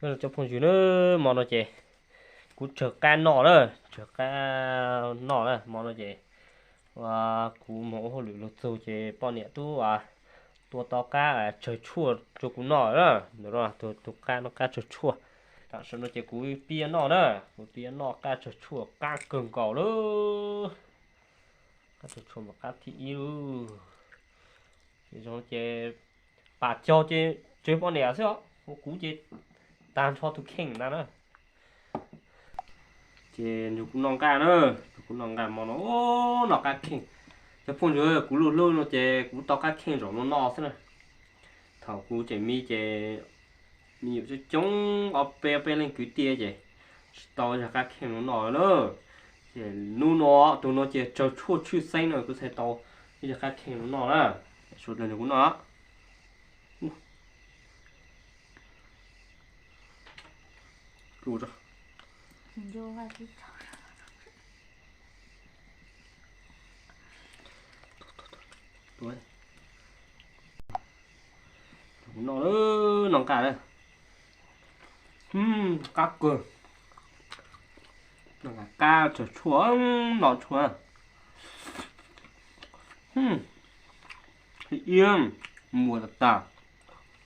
Cov phooj ywg na, hmo no ces kuv tsawg qab noj na, tsawg qab noj na. Hmo no ces kuv mus ua hauj lwm los txog ces poj niam twb tua tau qab tsawg tshuaj rau kuv noj na. Tus qab no qab tsawg tshuaj. Tam sim no ces kuv pib noj na, kuv pib noj qab tsawg tshuaj, qab kawg nkaus lawm. Qab tsawg tshuaj mas qab thib ib lawm. Ces zoo ces pam cog ces tsawg poj niam xwb os, kuv ces tag nrho tus kheej na na. Ces nrog kuv noj nqaij na, nrog kuv noj nqaij hmo no, noj qab kheej. Cov phooj ywg, kuv luj hlub no ces kuv tau qab kheej zaum no noj xwb na. Thaum kuv tseem me ces me nyuam coob coob ob peb ob peb leej kwv tij ces tsis tau yog qab kheej no noj na. Ces hnub no tus no ces tsawg tshuaj tshwj xeeb no kuv thiaj tau yog qab kheej no noj na. Sawv daws nrog kuv noj. Noj, noj nqaij na. Qab kawg. Noj qab tsawg tshuaj, noj tshuaj. Ib muag tas tas,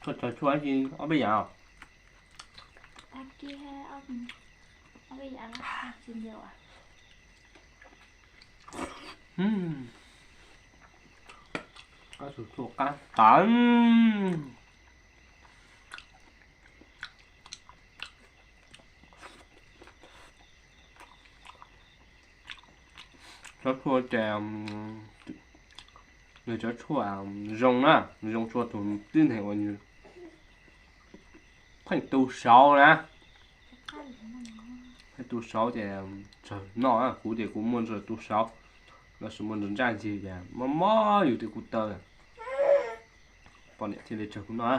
tshuaj tsawg tshuaj ob peb yam. Qab tsawg tshuaj qab tas. Cov tshuaj ces nws cov tshuaj zoo na, zoo tshua tus tib neeg uas nws pheej tu saud na. Pheej tu saud ces tsawg noj, kuv ces kuv muaj ntsis tu saud, lossis muaj ntsis ntsaj ncig ces mob mob yus tej kuv taw. Poj niam thiaj li tsawg kuv noj.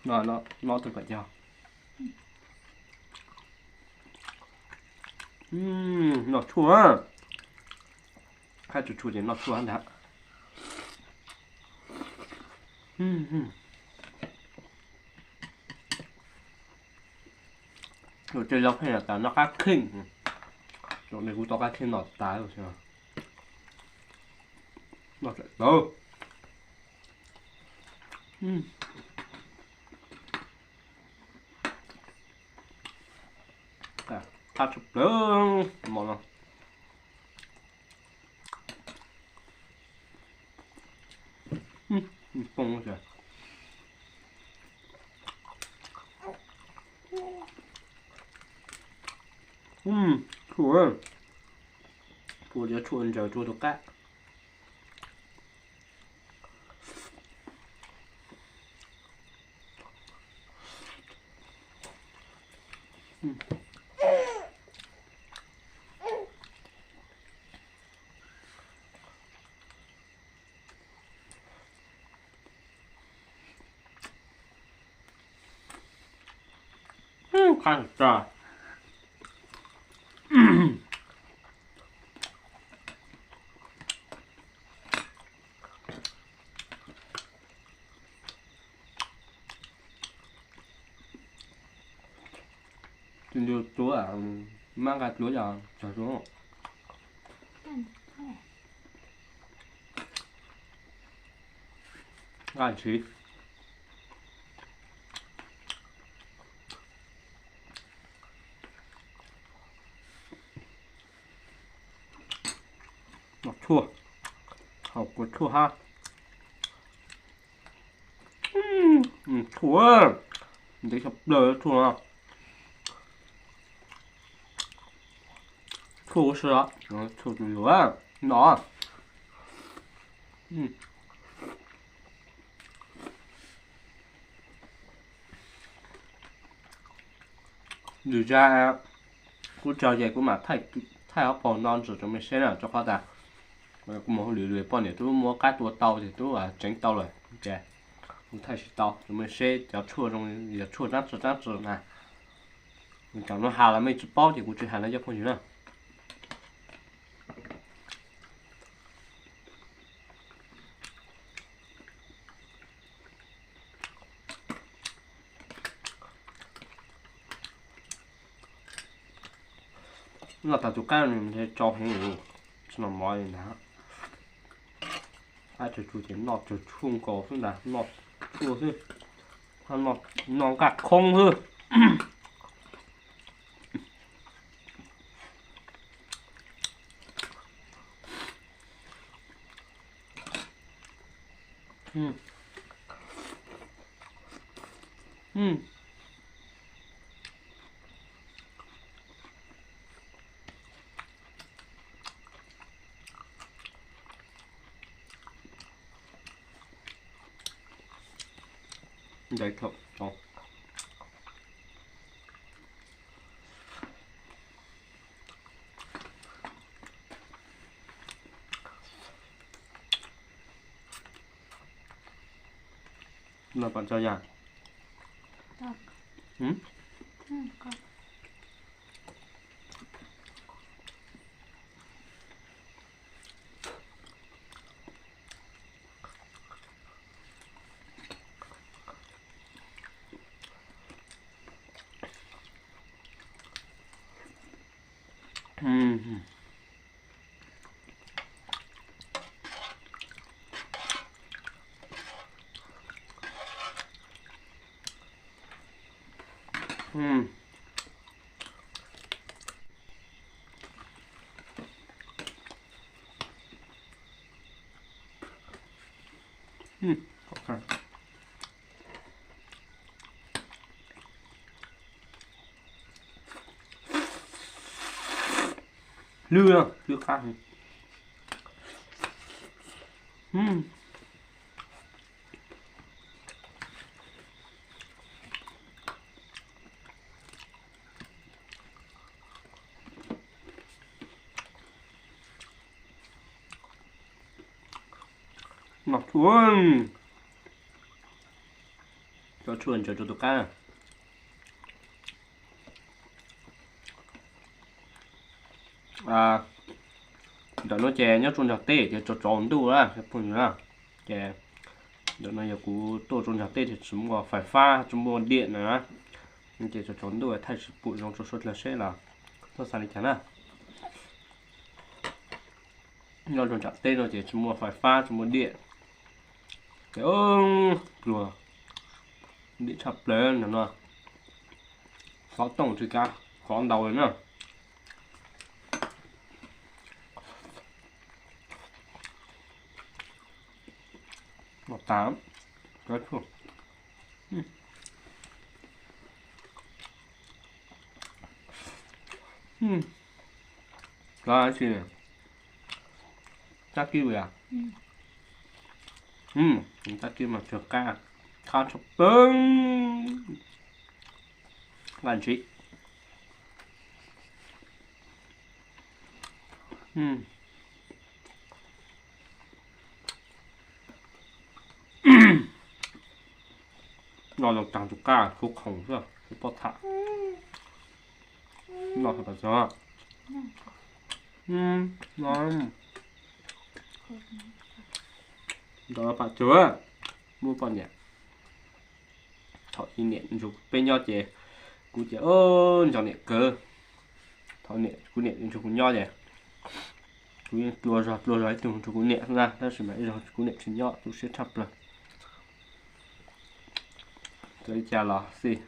Noj tau kom cog. Noj tshuaj, qab tsawg tshuaj ces noj tshuaj ntag. Tej zaum pheej yog tas noj qab kheej, zaum no kuv tau qab kheej noj tas lawm. Noj tawm tawv. Qab tshaj plaws hmo no. Poob, tshuaj, tshuaj, tshuaj ntsaws tshuaj tus qab. Qab tas. Tus ntu tuav, mab nqa tuav yog tsawg tuav. Nqa ntxiv. Tshuaj, haus kua tshuaj hab. Tshuaj, ntev tshaj plaws tshuaj no. Tshuaj ua si, tshuaj tus yuav no. Lwm zaj kuv tsaug ces kuv mam thaij ob paus no ntxiv rau mej seb na, rau qhov tas kuv mus hauj lwm, poj niam twb muab qab tua tau ces twb tseev tau lawm ces kuv thaij tsis tau rau mej seb cov tshuaj zoo yog tshuaj dlaab tsi dlaab tsi na. Thaum no has los mej tsis paub ces kuv tsis has no cov phooj ywg na. Noj tas tus qab nws ntshe tsau heev, tsis noj mov li ntag. Qab tsawg tsuag ces noj tsawg tsuag nkaus xwb ntag, noj tsuag xwb, noj nqaj qhoob xwb. Ntawd thaum tso. Noj pom tso yog. Hlwb, hlwb qab. Noj tshuaj, cov tshuaj ntsaws rau tus qab. Ntawm no ces nyob rau nram teb ces tsov tsov ntuj lawm phooj ywg na. Ces ntawm no yog kuv tuaj rau nram teb ces tsis muaj fais fab tsis muaj diam na, ces tsov tsov ntuj thaij tsis pum zoo rau suav dlawg seb los txhob xav li cas na. Nyob rau nram teb no ces tsis muaj fais fab tsis muaj diam, ces pluag, diam tshaj plaws no, xov tooj tsis kav xov ntau li na. Noj tas, kab kib, kab kib mas tsawg qab, qab tshaj plaws, nqaj ntshiv. Noj zoo tag tus qab khuv khoom xwb, pob tham. Noj tag tag xwb. Noj, noj pam tsuag, muaj poj niam. Thaum kuv niam nrog peb nyob ces kuv ces nco niam kawg. Thaum kuv niam nrog kuv nyob ces kuv yeej pluag zog pluag zog ib tug nrog kuv niam xwb na, tab sis mas ib zaug kuv niam tsis nyob tu siab tshaj plaws. Txawm li cas los xij.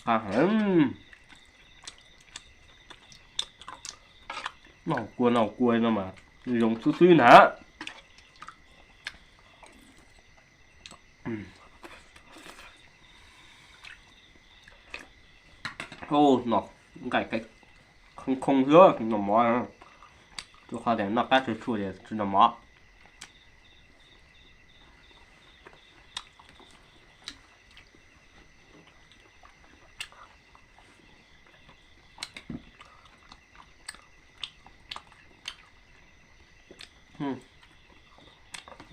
Qab heev. Noj kua noj kua no mas zoo xwb xwb ntag. Noj nqaij khoob khoob xwb, noj mov. Rau qhov tias noj qab tsawg tshuaj ces tsis noj mov.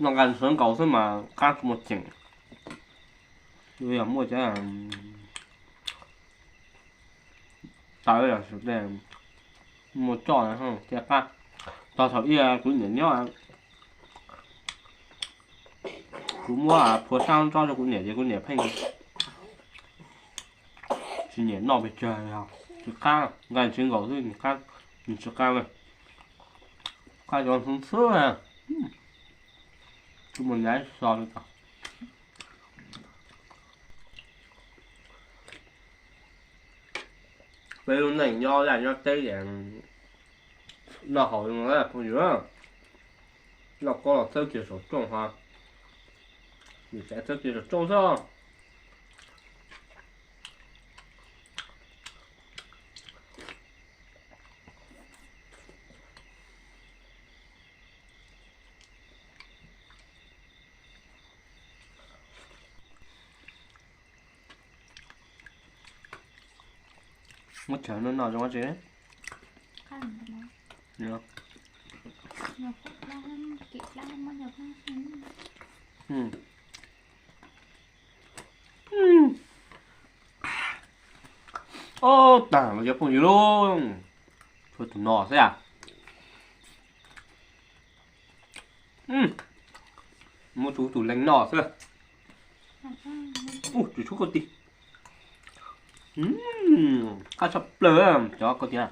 Noj nqaij sawv nkaus xwb mas qab tsis muaj cheem. Yog muaj cov Tawv, mus coj thiaj qab. Tog thaum ub kuv niam nyob, kuv muab phuav sab tso rau kuv niam ces kuv niam pheej tsis nyiam noj pes tsawg, tsis qab, nqaij tsis nkaus xwb nws qab, nws tsis qab li. Qab cov xwb xwb. Kuv mus nyav so li ko. Peb lub neej nyob laj nyob teb es noj haus zoo phooj ywg. Noj koj los txhawb kiag saum rooj ho, yus txhawb kiag saum rooj xwb. Muab tsawv no no zoo tsi. Ob tag los cov phooj ywg lauj, tshuav tus no xwb a. Muab tshuav tus leej no xwb. Ub, tshuav koj tij. Qab tshaj plaws cov koj tij.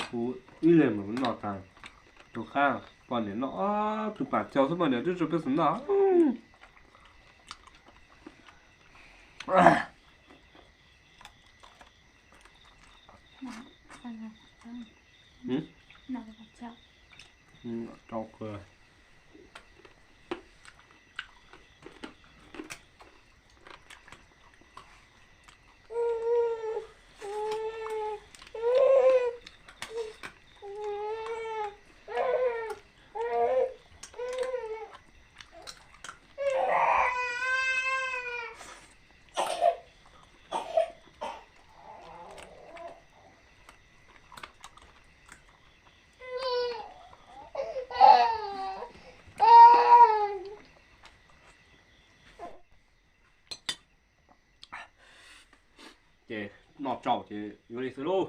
Kuv ib leeg mus noj tas, tus qab poj niam noj, tus pam caug xwb poj niam twb tsis pub xav noj. Ces noj tsaus ces yuav li xwb lauj.